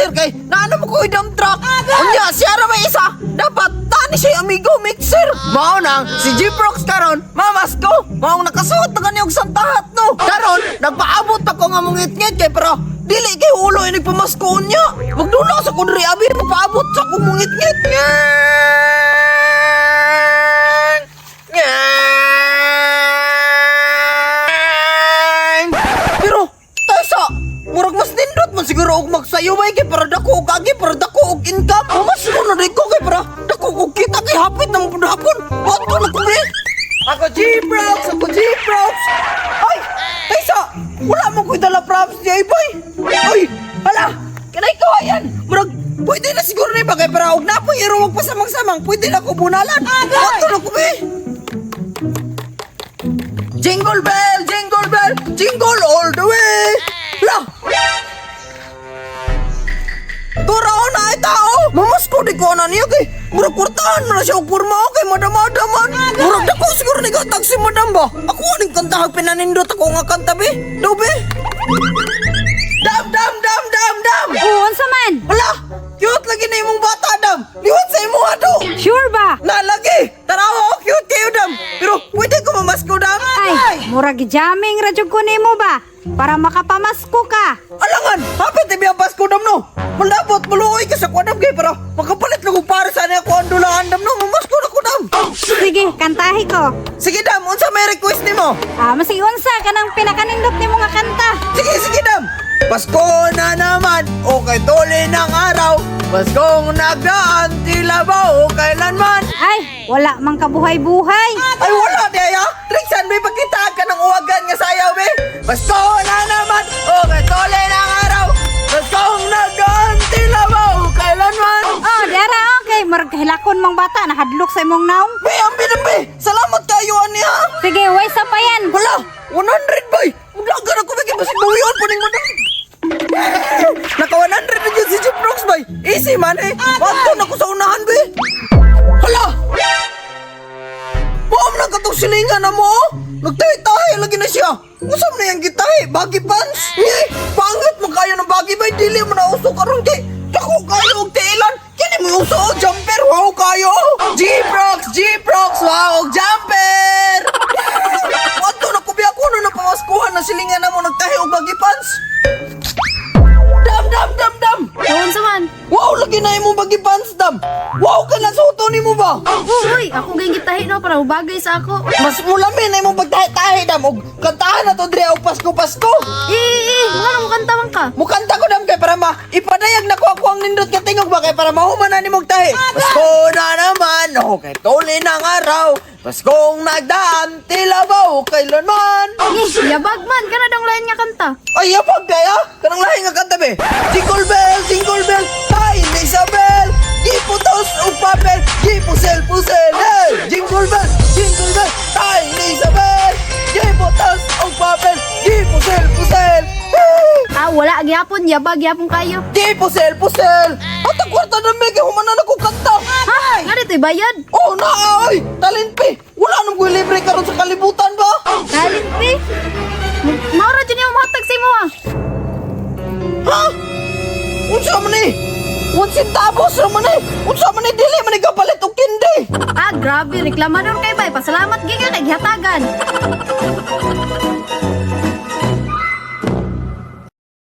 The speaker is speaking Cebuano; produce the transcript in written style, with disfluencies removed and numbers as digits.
mixer kay naano mo ko dump truck. Unya siya ra may isa. Dapat tani siya amigo mixer. Mao nang si G-Prox karon mamasko. Mao nakasuot na kani og Santa hat no. Karon nagpaabot ako nga mongitngit kay pero dili kay ulo inig pamasko niya. Magdula sa kudri abi magpaabot sa akong mongitngit. Ngeng! Ngeng! Pero taysa, murag mas nindot man siguro og magsayo bay kay para dako og agi, para dako og income. Mas mo na ko kay para dako og kita kay hapit na mo hapon. Wato na ko bre. Ako G-Prox, ako G-Prox. Ay, taysa, wala mo ko'y dala props di ay boy. Ay, hala, kanay ko ayan. Murag pwede na siguro ni ba kay para og napoy iro wag pasamang-samang, pwede na ko bunalan. Wato na ko be. Jingle bell, jingle all the way. La! Tura na ay tao. Mamasko di ko na niya kay murag kwartahan man na siya og porma kay madam-madam man. Murag dako siguro ni gatag si madam ba. Ako aning kantahag pinanindot ako nga kanta be. Daw be. Dam dam dam dam dam. Oo, unsa man? Hala, cute lagi na imong bata dam. Liwat sa imong ato. Sure ba? Na lagi. Tanawa oh, cute kayo dam. Pero pwede ko mamasko dam. Ay, murag jamming ra jud ko nimo ba? Para makapamasko ka. Alangan, hapit ay Pasko dam no. Malabot, maluoy ka sa kwadam kay para makapalit lang kung para sa niya ako ang dulaan dam no. Mamasko na ko dam. Sige, kantahi ko. Sige dam, unsa may request nimo? Ah, masig unsa kanang pinakanindot nimo nga kanta. Sige, sige dam. Pasko na naman, okay tuloy ng araw. Paskong nagdaan, tila ba o kailanman? Ay, wala mang kabuhay-buhay. Ay wala di ay ha? Trixan, may pagkitaan ka ng uwagan nga sayaw be. Pasko na naman, okay tuloy ng araw. Paskong nagdaan, tila ba o kailanman? Oh, dara okay, murag kahilakon mang bata nahadlok sa imong naong. Be, ambi be. Salamat kayo ani ha. Sige, way sa pa yan. Wala, 100 bay. Ulagan ako bigay basig buyon pa ning madam. Naka 100 na dyan si Jeep Rocks bay. Easy man eh. Wanto na ko sa unahan be. Hala. Maam na katong silingan na mo. Oh. Nagtahi-tahi lagi na siya. Unsa man na yang gitahi? Baggy pants? Eh, pangit mo kayo ng baggy bay. Dili mo na uso karon kay dako kayo og tiilan. Kini mo uso og jumper. Wow kayo. G-Prox, G-Prox, wow og jumper. Wato na ko biya ko na napamaskuhan na silingan na mo nagtahi og baggy pants. Dam dam dam dam. Unsa man? Wow lagi na imong baggy pants dam. Wow ka na suoto nimo ba? Uy, ako gay gitahi no para ubagay sa ako. Mas mulami na imong pagtahi-tahi dam og kantahan na to diri og Pasko-Pasko. Eh, eh, eh, mo kanta man ka? Mukanta ko dam kay para ma ipadayag na ko ako ang nindot nga tingog ba kay para mahuman na nimong tahi. Pasko na naman, okay tuloy ng araw. Paskong nagdaan, tila ba o kailanman? Eh, yabag man kana dong lain nga kanta. Ay, yapag kaya? Kanang lahi nga kanta be. Jingle bell, tayo ni Isabel. Giputos og papel, gipusel-pusel. Hey! Jingle bell, tayo ni Isabel. Giputos og papel, gipusel-pusel. Hey! Ah, wala gyapon, yabag gyapon kayo. Gipusel-pusel. At ang kwarta na may humanan ako kanta. Ha? Nga dito'y bayad. Oh, naa, oy! Talent pe! Wala nang ko'y libre karon sa kalibutan ba? Talent pe. Maura jud yung matag sa imo ah. Ha? Unsa man eh? 1 centavos ra man eh! Unsa man eh? Dili man eh kapalit og kindi! Ah, grabe reklamador kay bay. Pasalamat gyud ka kay gihatagan.